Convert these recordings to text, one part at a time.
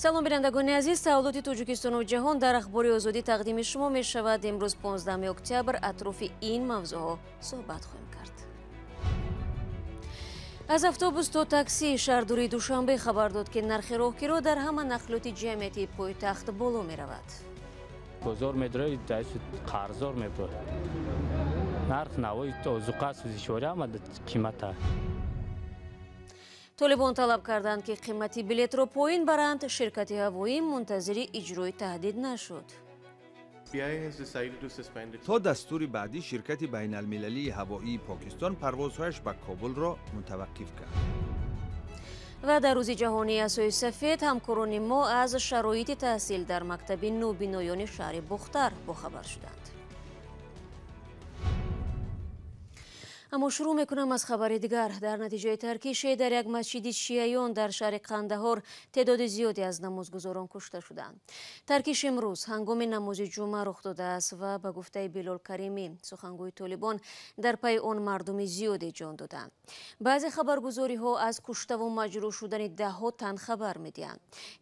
Салом, бинандагони азиз. Таҳаввулоти Тоҷикистону ҷаҳон дар Ахбори Озодӣ тақдими шумо мешавад. Имрӯз 15 октябр атрофи ин мавзӯъҳо суҳбат хоҳем кард. Аз автобус то таксӣ, шаҳрдории Душанбе хабар дод, ки нархи роҳкиро дар ҳама нақлиёти ҷамъиятии пойтахт боло меравад. Бозор медрои, қарздор мебурад. Нарх навои озуқа, сӯзишворӣ ҳама қимата. Толибон талаб карданд, ки қимати билетро поин баранд. Ширкати ҳавоӣ мунтазири иҷрои таҳдид нашуд. То дастури баъдӣ ширкати байналмилалии ҳавоии Покистон парвозҳояш ба Кобулро мутаваққиф кард. Ва дар Рӯзи ҷаҳонии асои сафед ҳамкорони мо аз шароити таҳсил дар мактаби нобиноёни шаҳри Бохтар бохабар шуданд. Аммо шурӯъ мекунам аз хабари дигар. Дар натиҷаи таркише дар як масҷиди шиаён дар шаҳри Қандаҳор теъдоди зиёде аз намозгузорон кушта шуданд. Таркиш имрӯз ҳангоми намози ҷумъа рух додааст ва ба гуфтаи Билол Каримӣ, сухангӯи Толибон, дар пайи он мардуми зиёде ҷон доданд. Баъзе хабаргузориҳо аз куштаву маҷрӯҳ шудани даҳҳо тан хабар медиҳанд.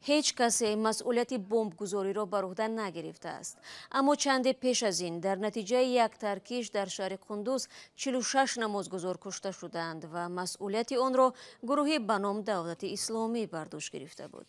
Ҳеҷ касе масъулияти бомбгузориро бар уҳда нагирифтааст. Аммо чанде пеш аз ин дар натиҷаи як таркиш дар шаҳри Қундуз 46 намозгузор кушта шуданд ва масъулияти онро гурӯҳи ба ном Давлати Исломӣ бар дӯш гирифта буд.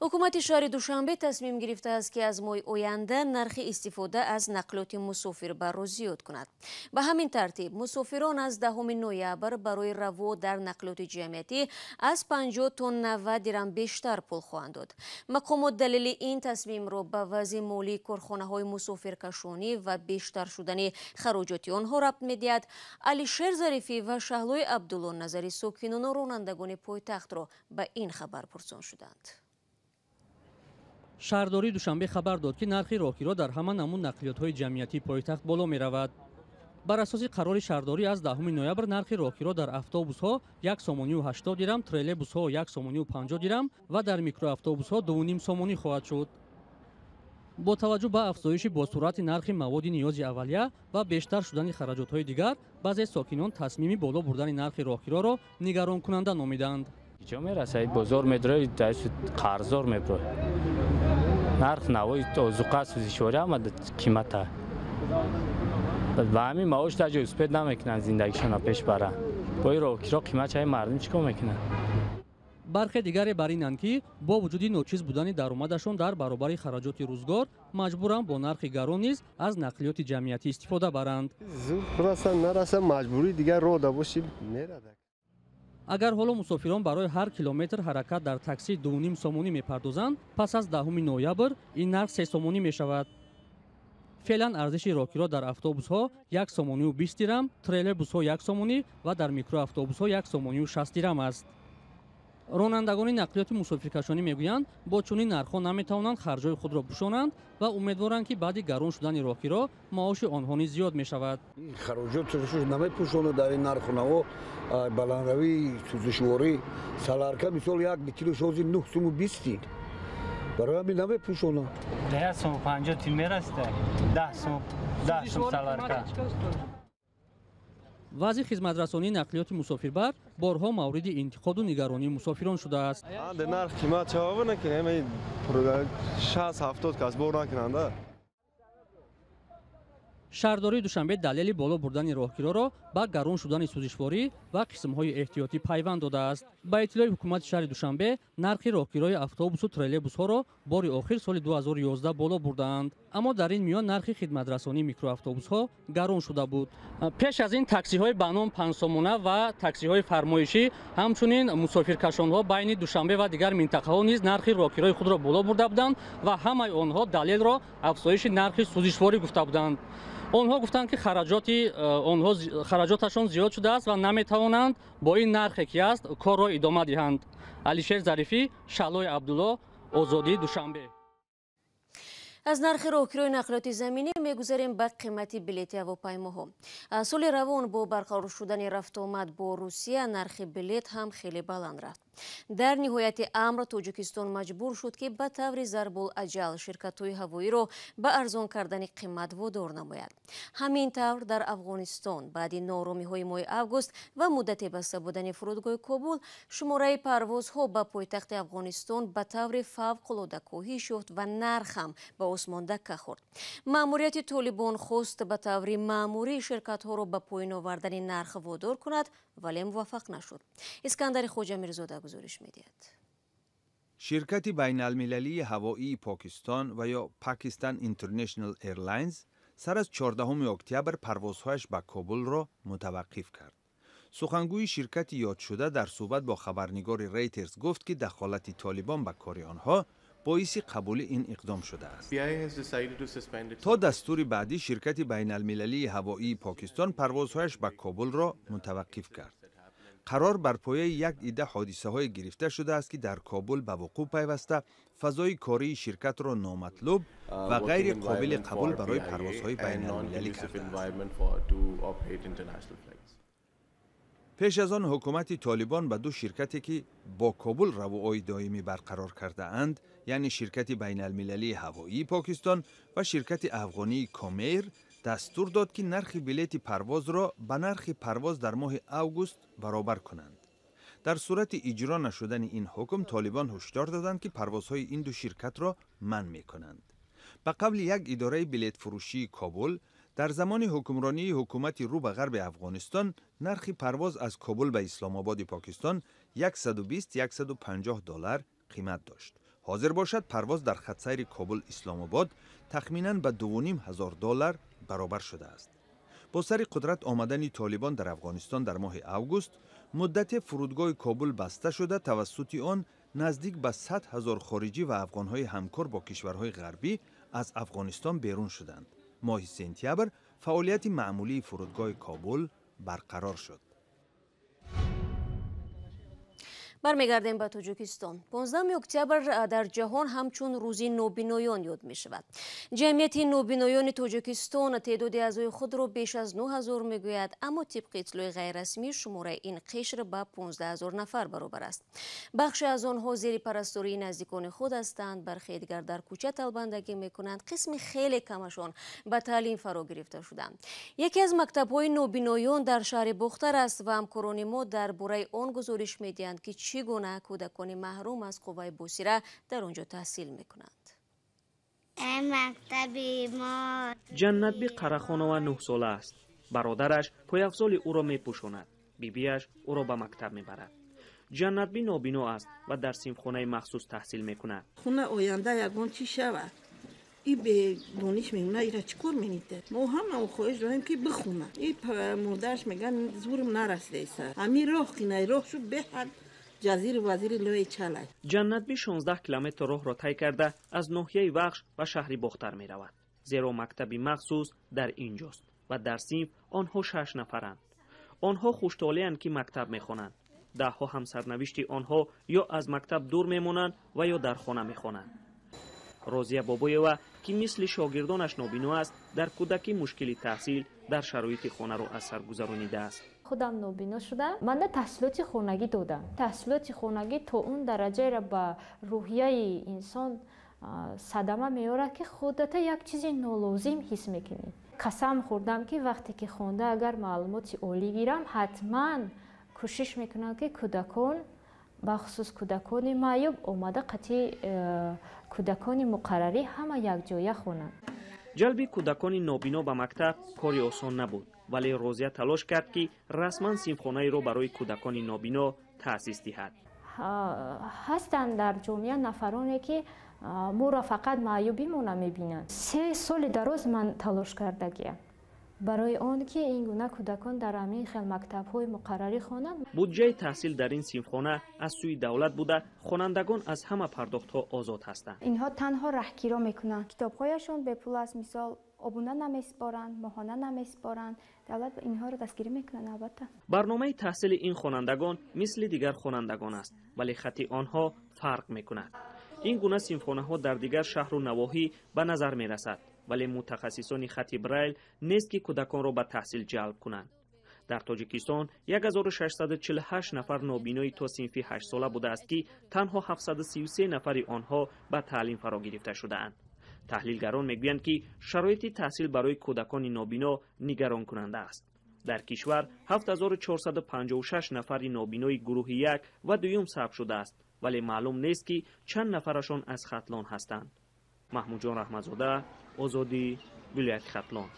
Ҳукумати шаҳри Душанбе тасмим гирифтааст, ки аз моҳи оянда нархи истифода аз нақлиёти мусофирбарро зиёд кунад. Ба ҳамин тартиб мусофирон аз 10 ноябр барои раво дар нақлиёти ҷамъиятӣ аз 50 то 90 дирам бештар пул хоҳанд дод. Мақомот далели ин тасмимро ба вазъи молии корхонаҳои мусофиркашонӣ ва бештар шудани хароҷоти онҳо рабт медиҳад. Алишер Зарифӣ ва Шаҳлои Абдулло назари сокинону ронандагони пойтахтро ба ин хабар пурсон шуданд. Шаҳрдории Душанбе хабар дод, ки нархи роҳкиро дар ҳама намуд нақлиётҳои ҷамъиятии пойтахт боло меравад. Бар асоси қарори шаҳрдорӣ аз 10 ноябр нархи роҳкиро дар автобусҳо 1 сомонию 80 дирам, троллейбусҳо 1 сомонию 50 дирам ва дар микроавтобусҳо 2,5 сомонӣ хоҳад шуд. Бо таваҷҷӯҳ ба афзоиши босуръати нархи маводи ниёзи аввалия ва бештар шудани хараҷотҳои дигар, баъзе сокинон тасмими боло бурдани нархи роҳкироро нигаронкунанда номиданд. Ҷо мерасад, бозор медрои, қарздор мебурад. Нарх навои озуқа, сӯзишворӣ ҳама қимата. Ба ҳамин маош дар ҷой успед намекунанд зиндагишонро пеш баранд. Бо ин роҳкиро қимат чаи мардум чӣ кор мекунанд? Бархе дигаре бар инанд, ки бо вуҷуди ночиз будани даромадашон дар баробари хараҷоти рӯзгор маҷбуранд бо нархи гарон низ аз нақлиёти ҷамъиятӣ истифода баранд. Зуд расанд, нарасанд, маҷбурӣ дигар роҳ да бошӣ мерадак. Агар ҳоло мусофирон барои ҳар километр ҳаракат дар таксӣ 2,5 сомонӣ мепардозанд, пас аз 10 ноябр ин нарх 3 сомонӣ мешавад. Феълан арзиши роҳкиро дар автобусҳо 1 сомонию 20 дирам, троллейбусҳо 1 сомонӣ ва дар микроавтобусҳо 1 сомонию 60 дирам аст. Ронандагони нақлиёти мусофиркашонӣ мегӯянд, бо чунин нархҳо наметавонанд харҷҳои худро пӯшонанд ва умедворанд, ки баъди гарон шудани роҳкиро маоши онҳо низ зиёд мешавад. Хароҷотшо намепӯшонад дар ин нарху наво, баландравии сӯзишворӣ, саларка мисол як килош ҳозир 9 суму 20, барои ҳамин намепӯшонад. 10 сум 50 тин мерасида, 10 сум, 10 сум саларка. Вазъи хизматрасонии нақлиёти мусофирбар борҳо мавриди интиқоду нигаронии мусофирон шудааст. Нарх қимат чаво накунем, 60-70 кас бор накунанда. Шаҳрдории Душанбе далели боло бурдани роҳкироро ба гарон шудани сӯзишворӣ ва қисмҳои эҳтиётӣ пайванд додааст. Ба иттилои ҳукумати шаҳри Душанбе нархи роҳкирои автобусу троллейбусҳоро бори охир соли 2011 боло бурдаанд. Аммо дар ин миён нархи хидматрасонии микроавтобусҳо гарон шуда буд. Пеш аз ин таксиҳои ба ном панҷсомона ва таксиҳои фармоишӣ, ҳамчунин мусофиркашонҳо байни Душанбе ва дигар минтақаҳо низ нархи роҳкирои худро боло бурда буданд ва ҳамаи онҳо далелро афзоиши нархи сӯзишворӣ гуфта буданд. Онҳо гуфтанд, ки хараҷоташон зиёд шудааст ва наметавонанд бо ин нархе ки аст корро идома диҳанд. Алишер Зарифӣ, Шаҳлои Абдулло, Озодӣ, Душанбе. Аз нархи роҳкирои нақлиёти заминӣ Мегузарем ба қимати билети ҳавопаймоҳо. Соли равон бо барқарор шудани рафтуомад бо Русия нархи билет ҳам хеле баланд рафт. Дар ниҳояти амр Тоҷикистон маҷбур шуд, ки ба таври зарбулаҷал ширкатҳои ҳавоиро ба арзон кардани қимат водор намояд. Ҳамин тавр дар Афғонистон баъди нооромиҳои моҳи август ва муддате баста будани фурудгоҳи Кобул шумораи парвозҳо ба пойтахти Афғонистон ба таври фавқулода коҳиш ёфт ва нарх ҳам ба осмон дакка хӯрд. Маъмурияти Толибон хост ба таври маъмурӣ ширкатҳоро ба поён овардани нарх водор кунад, вале муваффақ нашуд. Искандари Хоҷамирзода гузориш медиҳад. Ширкати байналмилалии ҳавоии Покистон ва ё Pakistan International Airlines сар аз 14 октябр парвозҳояш ба Кобулро мутаваққиф кард. Сухангӯи ширкати ёдшуда дар суҳбат бо хабарнигори Рейтерс гуфт, ки дахолати Толибон ба кори онҳо боиси қабули ин иқдом шудааст. То дастури баъдӣ ширкати байналмилалии ҳавоии Покистон парвозҳояш ба Кобулро мутаваққиф кард. Қарор бар пояи як идда ҳодисаҳое гирифта шудааст, ки дар Кобул ба вуқӯъ пайваста фазои кории ширкатро номатлуб ва ғайри қобили қабул барои парвозҳои байналмилалӣ кардааст. Пеш аз он ҳукумати Толибон ба ду ширкате, ки бо Кобул равуои доимӣ барқарор кардаанд, яъне ширкати байналмилалии ҳавоии Покистон ва ширкати афғонии Комэйр, дастур дод, ки нархи билети парвозро ба нархи парвоз дар моҳи август баробар кунанд. Дар сурати иҷро нашудани ин ҳукм Толибон ҳушдор доданд, ки парвозҳои ин ду ширкатро манъ мекунанд. Ба қавли як идораи билетфурӯшии Кобул, дар замони ҳукмронии ҳукумати рӯ ба ғарби Афғонистон нархи парвоз аз Кобул ба Исломободи Покистон 120-150 доллар қимат дошт. Ҳозир бошад, парвоз дар хатсайри Кобул Исломобод тахминан ба 2500 доллар баробар шудааст. Бо сари қудрат омадани Толибон дар Афғонистон дар моҳи август муддате фурудгоҳи Кобул баста шуда, тавассути он наздик ба 100 ҳазор хориҷӣ ва афғонҳои ҳамкор бо кишварҳои ғарбӣ аз Афғонистон берун шуданд. Моҳи сентябр фаъолияти маъмулии фурудгоҳи Кобул барқарор шуд. Бармегардем ба Тоҷикистон. 15 октябр дар ҷаҳон ҳамчун рӯзи нобиноён ёд мешавад. Ҷамъияти нобиноёни Тоҷикистон теъдоди аъзои худро беш аз 9000 мегӯяд, аммо тибқи иттилои ғайррасмӣ шумораи ин қишр ба 15000 нафар баробар аст. Бахше аз онҳо зери парастории наздикони худ ҳастанд, бархе дигар дар кӯча талбандагӣ мекунанд, қисми хеле камашон ба таълим фаро гирифта шуданд. Яке аз мактабҳои нобиноён дар шаҳри Бохтар аст ва ҳамкорони мо дар бораи он гузориш медиҳанд, ки чӣ гуна кӯдакони маҳрум аз қувваи босира дар он ҷо таҳсил мекунанд. Ҷаннатби Қарахонова 9 сола аст. Бародараш пойафзоли ӯро мепӯшонад, бибиаш ӯро ба мактаб мебарад. Ҷаннатби нобино аст ва дар синфхонаи махсус таҳсил мекунад. Хуна оянда ягон чӣ шавад? И бедониш мемона, ира чӣ кор менида? Мо ҳама хоҳиш дорем, ки бихона. И модараш мегӯяд, зурм нарасидаиса. Ҳамин роҳ кинай роҳ шуд беҳад ҷазири вазири лои чалай. Ҷаннатби 16 километр роҳро тай карда аз ноҳияи Вахш ба шаҳри Бохтар меравад, зеро мактаби махсус дар ин ҷост ва дар синф онҳо 6 нафаранд. Онҳо хуштолеанд, ки мактаб мехонанд. Даҳҳо ҳамсарнавишти онҳо ё аз мактаб дур мемонанд ва ё дар хона мехонанд. Розия Бобоева, ки мисли шогирдонаш нобино аст, дар кӯдакӣ мушкили таҳсил дар шароити хонаро аз сар гузаронидааст. Худам нобино шудам, ман таҳсилоти хонагӣ додам. Таҳсилоти хонагӣ то он дараҷаеро ба рӯҳияи инсон садама меорад, ки худата як чизи нолозим ҳис мекунӣ. Қасам хӯрдам, ки вақте ки хонда агар маълумоти олӣ гирам, ҳатман кӯшиш мекунам, ки кӯдакон, бахусус кӯдакони маъюб, омада қатъи кӯдакони муқаррарӣ ҳама якҷоя хонанд. Ҷалби кӯдакони нобино ба мактаб кори осон набуд, вале Розия талош кард, ки расман синфхонаеро барои кӯдакони нобино таъсис диҳад. Ҳастанд дар ҷомеа нафароне, ки моро фақат маъюбимона мебинанд. 3 соли дароз ман талош кардагиям барои он ки ин гуна кӯдакон дар ҳамин хел мактабҳои муқаррарӣ хонанд. Буҷаи таҳсил дар ин синфхона аз сӯи давлат буда, хонандагон аз ҳама пардохтҳо озод ҳастанд. Инҳо танҳо раҳкиро мекунанд, китобҳояшон бепул аст, мисол обуна намесупоранд, моҳона намесупоранд. Давлат инҳоро дастгирӣ мекунад албатта. Барномаи таҳсили ин хонандагон мисли дигар хонандагон аст, вале хати онҳо фарқ мекунад. Ин гуна синфхонаҳо дар дигар шаҳру навоҳӣ ба назар мерасад. Вале мутахассисони хати Брайл нест, ки кӯдаконро ба таҳсил ҷалб кунанд. Дар Тоҷикистон 1648 нафар нобинои то синфи 8сола будааст, ки танҳо 733 нафари онҳо ба таълим фаро гирифта шудаанд. Таҳлилгарон мегӯянд, ки шароити таҳсил барои кӯдакони нобино нигаронкунанда аст. Дар кишвар 7456 нафари нобинои гурӯҳи як ва дуюм сабт шудааст, вале маълум нест, ки чанд нафарашон аз Хатлон ҳастанд. Маҳмудҷон Раҳматзода, Озодӣ, вилояти Хатлон.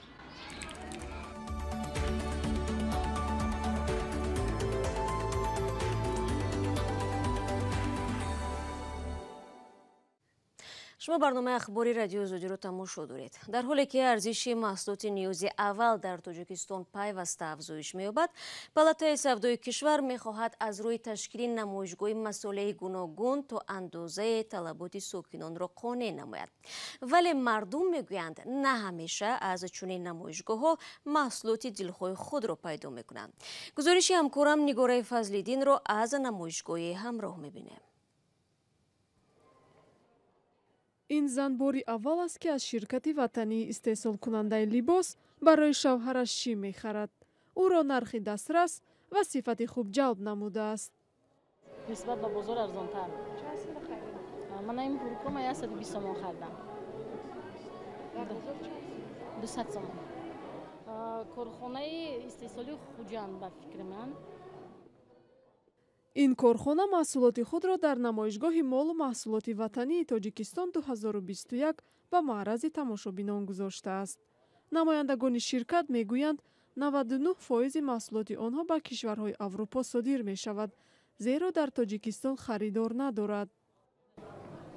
Шумо барномаи ахбори Радиои Озодиро тамошо доред. Дар ҳоле ки арзиши маҳсулоти ниёзи аввал дар Тоҷикистон пайваста афзоиш меёбад, Палатаи савдои кишвар мехоҳад аз рӯи ташкили намоишгоҳи масолеҳи гуногун то андозаи талаботи сокинонро қонеъ намояд. Вале мардум мегӯянд, на ҳамеша аз чунин намоишгоҳҳо маҳсулоти дилхоҳи худро пайдо мекунанд. Гузориши ҳамкорам Нигораи Фазлиддинро аз намоишгоҳи ҳамроҳ мебинем. Ин зан бори аввал аст, ки аз ширкати ватании истеҳсолкунандаи либос барои шавҳараш шим мехарад. Ӯро нархи дастрас ва сифати хуб ҷалб намудааст. Нисбат ба бозор арзонтар. Ман ин буркро ман 120 сомон харидам. 200 сомон. Корхонаи истеҳсолии Хуҷанд, ба фикри ман. Ин корхона маҳсулоти худро дар намоишгоҳи молу маҳсулоти ватании Тоҷикистон 2021 ба маърази тамошобинон гузоштааст. Намояндагони ширкат мегӯянд, 99% маҳсулоти онҳо ба кишварҳои Аврупо содир мешавад, зеро дар Тоҷикистон харидор надорад.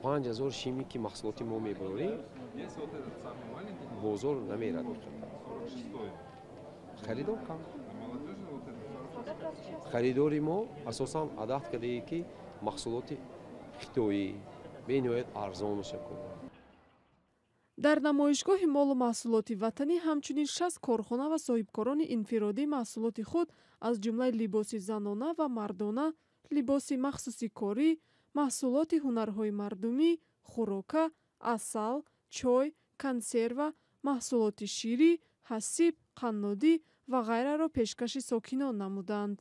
5000 шими ки маҳсулоти мо мебарорем, бозор намерад. Харидор кам. Харидори мо асосан адат кардае, ки маҳсулоти хитоӣ бениҳоят арзон мешавад. Дар намоишгоҳи молу маҳсулоти ватанӣ ҳамчунин 60 корхона ва соҳибкорони инфиродӣ маҳсулоти худ, аз ҷумлаи либоси занона ва мардона, либоси махсуси корӣ, маҳсулоти ҳунарҳои мардумӣ, хӯрока, асал, чой, консерва, маҳсулоти ширӣ, ҳасиб, қаннодӣ ва ғайраро пешкаши сокинон намуданд.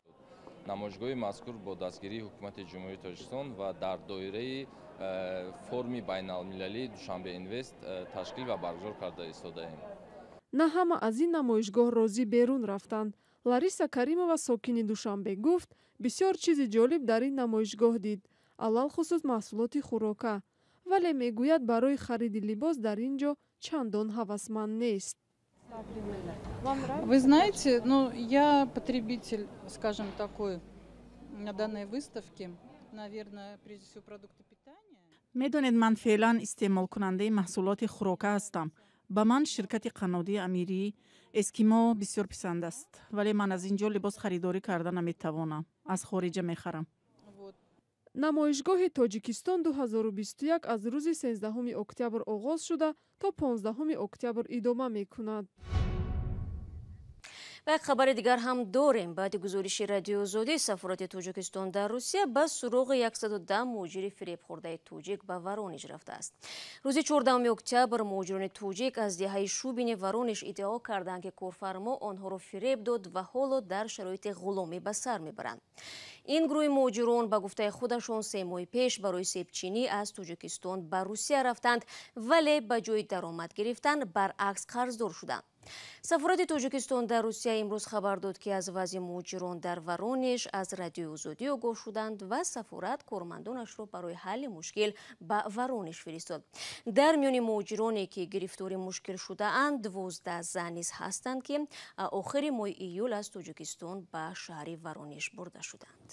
Намоишгоҳи мазкур бо дастгирии Ҳукумати Ҷумҳурии Тоҷикистон ва дар доираи форуми байналмилалии Душанбе Инвест ташкил ва баргузор карда истодаем. На ҳама аз ин намоишгоҳ розӣ берун рафтанд. Лариса Каримова, сокини Душанбе, гуфт, бисёр чизи ҷолиб дар ин намоишгоҳ дид, алалхусус маҳсулоти хӯрока. Вале мегӯяд, барои хариди либос дар ин ҷо чандон ҳавасманд нест. Вы знаете, ну, я потребитель, скажем, такой на данной выставке, наверное, прежде всего продукты питания. Медонед, ман феълан истеъмолкунандаи маҳсулоти хӯрока ҳастам. Ба ман ширкати қаннодии Амирӣ Эскимо бисёр писанд аст, вале ман аз ин ҷо либос харидорӣ карда наметавонам, аз хориҷа мехарам. Намоишгоҳи Тоҷикистон 2021 аз рӯзи 13 октябр оғоз шуда, то 15 октябр идома мекунад. Ва як хабари дигар ҳам дорем. Баъди гузориши Радиои Озодӣ, сафорати Тоҷикистон дар Русия ба суроғи 110 муҳоҷири фиребхӯрдаи тоҷик ба Воронеж рафтааст. Рӯзи 14 октябр муҳоҷирони тоҷик аз деҳаи Шубини Воронеж иддао карданд, ки корфармо онҳоро фиреб дод ва ҳоло дар шароити ғуломӣ ба сар мебаранд. Ин гурӯҳи муҳоҷирон ба гуфтаи худашон 3 моҳи пеш барои себчинӣ аз Тоҷикистон ба Русия рафтанд, вале ба ҷои даромад гирифтан баръакс қарздор шуданд. Сафорати Тоҷикистон дар Русия имрӯз хабар дод, ки аз вазъи муҳоҷирон дар Воронеж аз Радиои Озодӣ огоҳ шуданд ва сафорат кормандонашро барои ҳалли мушкил ба Воронеж фиристод. Дар миёни муҳоҷироне, ки гирифтори мушкил шудаанд, 12 зан низ ҳастанд, ки охири моҳи июл аз Тоҷикистон ба шаҳри Воронеж бурда шуданд.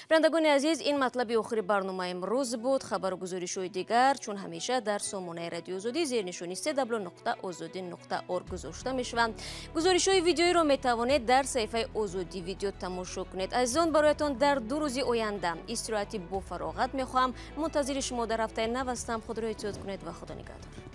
Бинандагони азиз, ин матлаби охири барномаи имрӯз буд. Хабару гузоришҳои дигар чун ҳамеша дар сомонаи Радиои Озодӣ зернишони www.ozodi.org гузошта мешаванд. Гузоришҳои видеоиро метавонед дар саҳифаи Озодӣ видео тамошо кунед. Азизон, бароятон дар 2 рӯзи оянда истироҳати бофароғат мехоҳам. Мунтазири шумо дар ҳафтаи нав ҳастам. Худро эҳтиёт кунед ва Худо нигаҳдор.